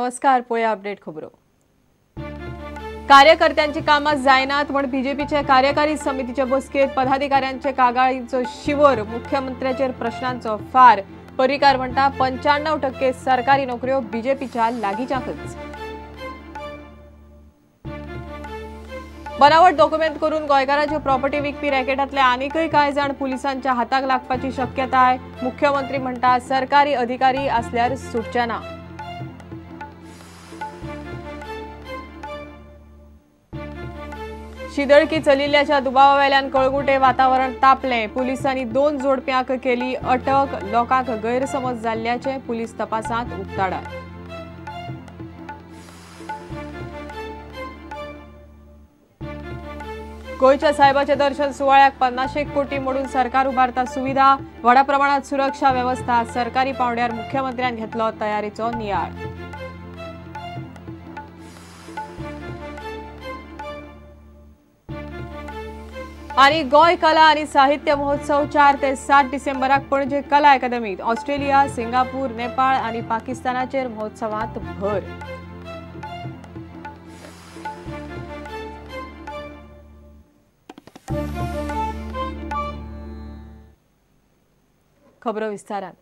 नमस्कार. पळया अपडेट खबरो. कार्यकर्त्यांची कामां जायनात म्हण बीजेपीच्या कार्यकारी समितीच्या बसकेत पदाधिकाऱ्यांचे कागाळींचो शिवर, मुख्यमंत्र्याचेर प्रश्नांचो फार. पर्रीकार म्हणटा 95% सरकारी नोकऱ्यो बीजेपीच्या लागींच्याकच. बनावट डॉक्युमेंट करून गोंयकारांच्यो प्रॉपर्टी विकपी रॅकेटांतले आनीकय कांय जाण पुलिसांच्या हाताक लागपाची शक्यताय. मुख्यमंत्री म्हणटा सरकारी अधिकारी आसल्यार सुटचे ना. शिदळकी चलिल्ल्याच्या दुबावावेल्यान कळंगुटे वातावरण तापलें. पुलिसांनी 2 जोडप्यांक केली अटक. लोकांक गैरसमज जाल्ल्याचें पुलीस तपासांत उक्ताडार. गोंयच्या साहेबाच्या दर्शन सुवाळ्याक 50 कोटी मोडून सरकार उबारता सुविधा. व्हडा प्रमाणात सुरक्षा वेवस्था. सरकारी पावंड्यार मुख्यमंत्र्यान घेतलो तयारीचो नियाळ. आनी गोंय कला आनी साहित्य महोत्सव 4 ते 7 डिसेंबराक पणजे कला अकादमीत. ऑस्ट्रेलिया, सिंगापूर, नेपाळ आनी पाकिस्तानाचेर महोत्सवांत भर. खबरो विस्तारान.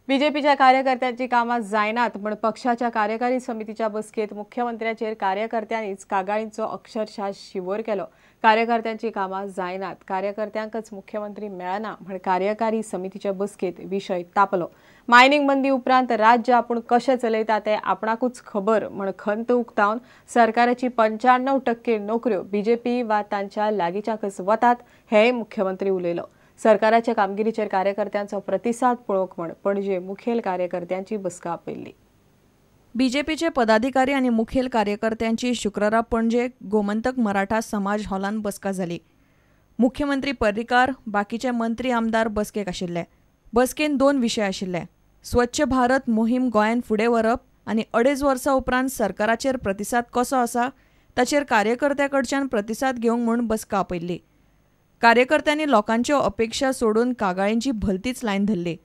बीजेपीच्या कार्यकर्त्यांची कामां जायनात म्हण पक्षाच्या कार्यकारी समितीच्या बसकेत मुख्यमंत्र्याचेर कार्यकर्त्यांनीच कागाळींचो अक्षरशः शिवर केलो. कार्यकर्त्यांची कामां जायनात, कार्यकर्त्यांकच मुख्यमंत्री मेळना म्हण कार्यकारी समितीच्या बसकेत विशय तापलो. मायनिंग बंदी उपरांत राज्य आपूण कशें चलयता तें आपणाकूच खबर म्हण खंत उक्तावन सरकाराची 95% नोकऱ्यो बीजेपी वा तांच्या लागींच्याकच वतात हेंय मुख्यमंत्री उलयलो. सरकाराच्या कामगिरीचेर कार्यकर्त्यांचो प्रतिसाद पळोवंक म्हण पणजे मुखेल कार्यकर्त्यांची बसका आपयल्ली. बीजेपीचे पदाधिकारी आनी मुखेल कार्यकर्त्यांची शुक्रारा पणजे गोमंतक मराठा समाज हॉलान बसका जाली. मुख्यमंत्री पर्रीकार, बाकीचे मंत्री, आमदार बसकेक आशिल्ले. बसकेन 2 विशय आशिल्ले. स्वच्छ भारत मोहीम गोंयान फुडें व्हरप आनी 2.5 वर्सां उपरांत सरकाराचेर प्रतिसाद कसो आसा ताचेर कार्यकर्त्यां कडच्यान प्रतिसाद घेवंक म्हूण बसका आपयल्ली. कार्यकर्त्यांनी लोकांच्यो अपेक्षा सोडून कागाळींची भलतीच लायन धरली.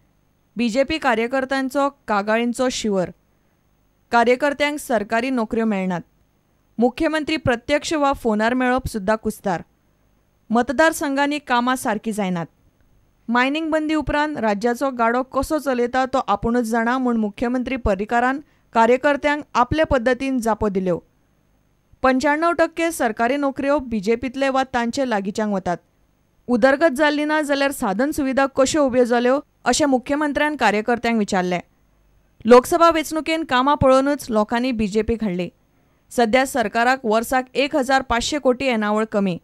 बीजेपी कार्यकर्त्यांचो कागाळींचो शिवर. कार्यकर्त्यांक सरकारी नोकऱ्यो मेळनात. मुख्यमंत्री प्रत्यक्ष वा फोनार मेळप सुद्दां कुस्तार. मतदारसंघांनी कामां सारकी जायनात. मायनिंग बंदी उपरांत राज्याचो गाडो कसो चलयता तो आपुणूच जाणा म्हूण मुख्यमंत्री पर्रीकारान कार्यकर्त्यांक आपले पद्दतीन जापो दिल्यो. 95% सरकारी नोकऱ्यो बीजेपींतले वा तांचे लागींच्यांक वतात. उदरगत जाल्ली ना जाल्यार साधन सुविधा कश्यो उब्यो जाल्यो अशें मुख्यमंत्र्यान कार्यकर्त्यांक विचारलें. लोकसभा वेंचणुकेन कामां पळोवनूच लोकांनी बीजेपीक हाडली. सध्या सरकाराक वर्साक 1500 कोटी येणावळ कमी.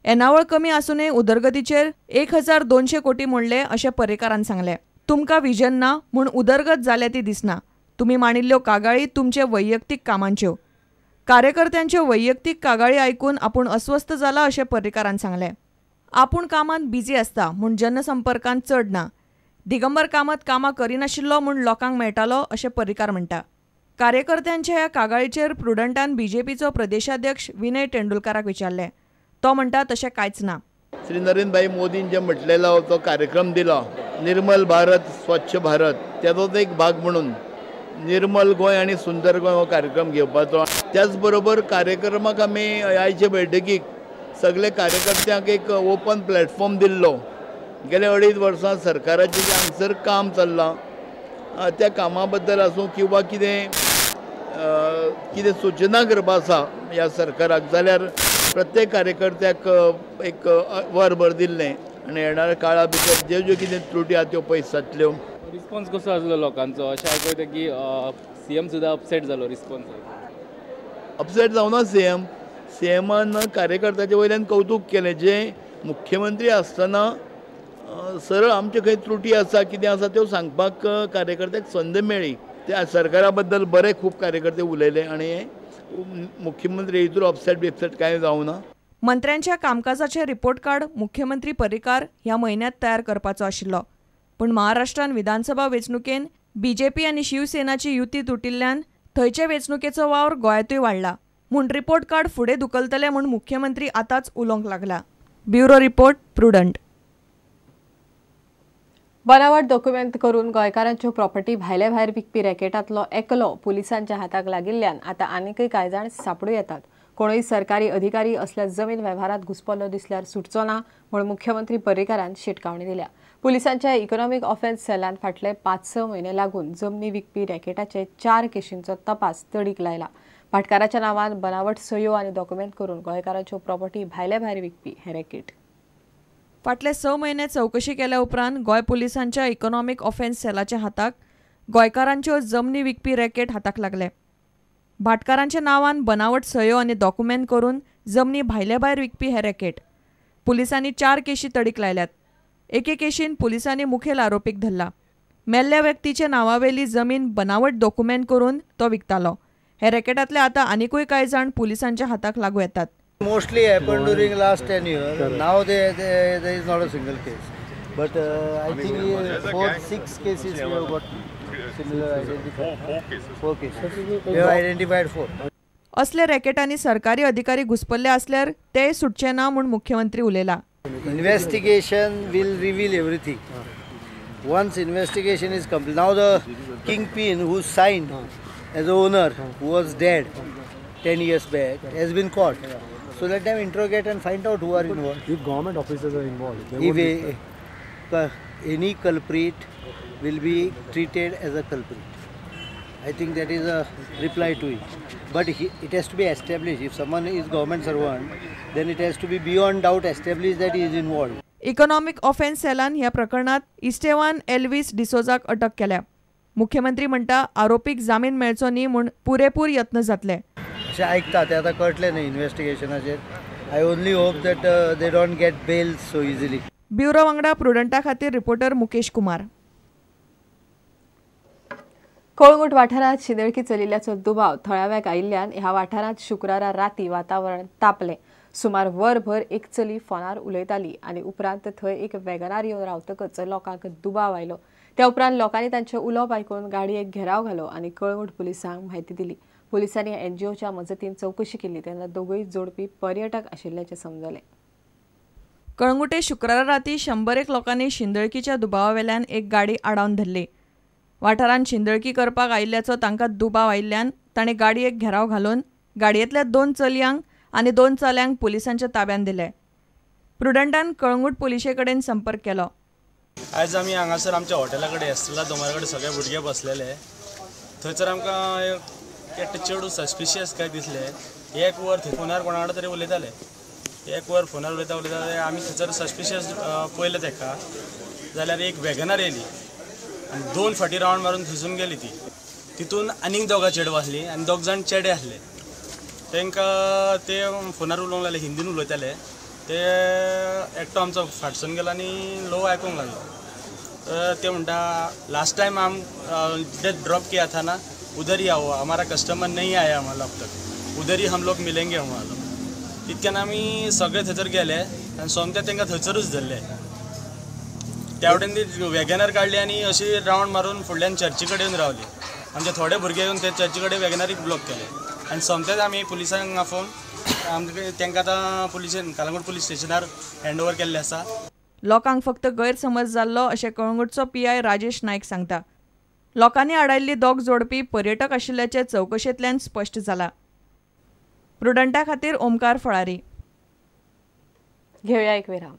येणावळ कमी आसूनय उदरगतीचेर 1200 कोटी मोडले अशें पर्रीकारान सांगलें. तुमकां विजन ना म्हूण उदरगत जाल्या ती दिसना. तुमी मांडिल्ल्यो कागाळी तुमचे वैयक्तीक कामांच्यो. कार्यकर्त्यांच्यो वैयक्तीक कागाळी आयकून आपूण अस्वस्थ जाला अशें पर्रीकारान सांगलें. आपूण कामांत बिजी आसता म्हूण जनसंपर्कांत चड ना. दिगंबर कामत कामां करिनाशिल्लो म्हूण लोकांक मेळटालो अशें पर्रीकार म्हणटा. कार्यकर्त्यांच्या ह्या कागाळीचेर प्रुडंटान बीजेपीचो प्रदेशाध्यक्ष विनय तेंडुलकाराक विचारलें. तो म्हणटा तशें कांयच ना. श्री नरेंद्रभाई मोदीन जे म्हटलेलो तो कार्यक्रम दिला निर्मल भारत स्वच्छ भारत, त्याचोच एक भाग म्हणून निर्मल गोंय आनी सुंदर गोंय हो कार्यक्रम घेवपाचो. त्याच बरोबर कार्यक्रमाक आमी आयचे बैठकीक सगळे कार्यकर्त्यांक एक ओपन प्लॅटफॉर्म दिल्लो. गेले 2.5 वर्सां सरकाराचें जें हांगसर काम चल्लां त्या कामा बद्दल आसूं किंवा कितें कितें सुचना करपा आसा ह्या सरकाराक जाल्यार प्रत्येक कार्यकर्त्याक एक वरभर दिल्लें आनी येणाऱ्या काळा भितर ज्यो ज्यो कितें त्रुटी आसा त्यो पयस जातल्यो. रिस्पॉन्स कसो आसलो लोकांचो? अशें आयकता की सीएम सुद्दां अपसेट जालो. रिस्पॉन्स अपसेट जावना. सीएम सीएमान कार्यकर्त्याचे वयल्यान कौतूक केलें. जे मुख्यमंत्री आसतना सरळ आमचे खंय त्रुटी आसा कितें आसा त्यो सांगपाक कार्यकर्त्याक संद मेळ्ळी. त्या सरकारा बद्दल बरे खूब कार्यकर्ते उलयले आनी मुख्यमंत्री हितूर अपसेट बिपसेट कांय जावना. मंत्र्यांच्या कामकाजाचे रिपोर्ट कार्ड मुख्यमंत्री पर्रीकार ह्या म्हयन्यांत तयार करपाचो आशिल्लो. पूण महाराष्ट्रान विधानसभा वेंचणुकेन बीजेपी आनी शिवसेनाची युती तुटिल्ल्यान थंयचे वेंचणुकेचो वावर गोंयांतूय वाडला म्हूण रिपोर्ट कार्ड फुडें धुकलतले म्हूण मुख्यमंत्री आतांच उलोवंक लागला. Bureau report, Prudent. बनावट डॉक्युमेंट करून गोंयकारांच्यो प्रॉपर्टी भायले भायर विकपी रॅकेटांतलो एकलो पुलिसांच्या हाताक लागिल्ल्यान आतां आनीकय कांय जाण सापडूं येतात. कोणूय सरकारी अधिकारी असल्या जमीन वेव्हारात घुसपल्लो दिसल्यार सुटचो ना म्हूण मुख्यमंत्री पर्रीकारान शिटकावणी दिल्या. पुलिसांच्या इकॉनॉमिक ऑफेन्स सेलान फाटले 5-6 म्हयने लागून जमनी विकपी रॅकेटाचे 4 केशींचो तपास तडीक लायला. भाटकाराच्या नांवान बनावट सयो आनी डॉक्युमेंट करून गोंयकारांच्यो प्रॉपर्टी भायले भायर विकपी हें रॅकेट. फाटले 6 म्हयने चवकशी केल्या उपरांत गोंय पुलिसांच्या इकॉनॉमिक ऑफेन्स सेलाच्या हाताक गोंयकारांच्यो जमनी विकपी रॅकेट हाताक लागले. भाटकारांच्या नांवान बनावट सयो आनी डॉक्युमेंट करून जमनी भायले भायर विकपी हे रॅकेट. पुलिसांनी 4 केशी तडीक लायल्यात. एके केशीन पुलिसांनी मुखेल आरोपीक धरला. मेल्ल्या व्यक्तीच्या नांवावेली जमीन बनावट डॉक्युमेंट करून तो विकतालो. हे रॅकेटांतले आतां आनिकूय कांय जाण पुलिसांच्या हाताक लागू येतात. Mostly happened during last 10 years. Now there is not a single case. But I think 4-6 cases we have got similar identified. 4 cases. We have identified 4. असले रॅकेटांनी सरकारी अधिकारी घुसपल्ले असल्यार ते सुटचे ना म्हूण मुख्यमंत्री उलयला. Investigation will reveal everything. Once investigation is complete, now the kingpin who signed as a owner who was dead 10 years back has been caught. So let them interrogate and find out who are involved. If government officers are involved, if any culprit will be treated as a culprit. I think that is a reply to it. But it has to be established. If someone is government servant, then it has to be beyond doubt established that he is involved. Economic offence सेलान ह्या प्रकरणात इस्टेवान Elvis डिसोजाक अटक केल्या. मुख्यमंत्री म्हणटा आरोपीक जामीन मेळचो न्ही म्हूण पुरेपूर यत्न जातले. अशें आयकता ते आतां कळटलें न्ही इन्वेस्टिगेशनाचेर. I only hope that they don't get bail so easily. Bureau वांगडा प्रुडंटा खातीर रिपोर्टर मुकेश कुमार. कळंगूट वाठारांत शिंदळकी चलिल्ल्याचो दुबाव थळाव्याक आयिल्ल्यान ह्या वाठारांत शुक्रारा राती वातावरण तापलें. सुमार वरभर एक चली फोनार उलयताली आनी उपरांत थंय एक वेगनार येवन रावतकच लोकांक दुबाव आयलो. त्या उपरांत लोकांनी तांचें उलोवप आयकून गाडयेक घेराव घालो आनी कळंगूट पुलिसांक म्हायती दिली. पुलिसांनी एनजीओच्या मजतीन चवकशी केली तेन्ना दोगूय जोडपी पर्यटक आशिल्ल्याचें समजलें. कळंगुटे शुक्रारा राती 101 लोकांनी शिंदळकीच्या दुबावावेल्यान एक गाडी आडावन धरली. वाठारांत शिंदळकी करपाक आयिल्ल्याचो तांकां दुबाव आयिल्ल्यान ताणें गाडयेक घेराव घालून गाडयेंतल्या 2 चलयांक आनी 2 चल्यांक पुलिसांच्या ताब्यांत दिले. प्रुडंटान कळंगूट पुलिशे कडेन संपर्क केलो. आयज आमी हांगासर आमच्या हॉटेला कडेन एस्टेला दोंगरा कडेन सगळे भुरगे बसलेले. थंयसर आमकां एकटे चेडूं सस्पिशियस काय दिसलें. एक वर थंय फोनार कोणा कडेन तरी उलयताले. एक वर फोनार उलयता उलयता आमी थंयसर सस्पिशियस पळयलें तेका. जाल्यार एक वेगनार येयली आनी 2 फाटी रावंड मारून थंयसून गेली ती. तितून आनीक 2 चेडवां आसलीं आनी 2 जाण चेडे आसले. तांकां ते फोनार उलोवंक लागले, हिंदीन उलयताले. ते एकटो आमचो फाटसून गेलो आनी लोव आयकूंक लागलो. ते म्हणटा लास्ट टायम आम जिधर ड्रॉप किया था ना उधर ही आओ, हमारा कस्टमर नहीं आया हमारा अब तक, उधर ही हम लोग मिलेंगे हमारा. तितक्यान आमी सगळे थंयसर गेले आनी सोमते तांकां थंयसरूच धरले. त्या वटेन ती वेगनार काडली आनी अशी रावंड मारून फुडल्यान चर्ची कडेन येवन रावली. आमचे थोडे भुरगे येवन ते चर्ची कडेन वेगनारीक ब्लॉक केले आनी सोमतेच आमी पुलिसांक आफोवन आमकां तांकां आतां पुलिशेन कलंगूट पुलीस स्टेशनार हँड ओवर केल्लें आसा. लोकांक फक्त गैरसमज जाल्लो अशें कळंगूटचो PI Rajesh Naik सांगता. लोकांनी आडायल्ली 2 जोडपी पर्यटक आशिल्ल्याचें चवकशेंतल्यान स्पश्ट जाला. प्रुडंटा खातीर ओमकार फळारी. घेवया एक विराम.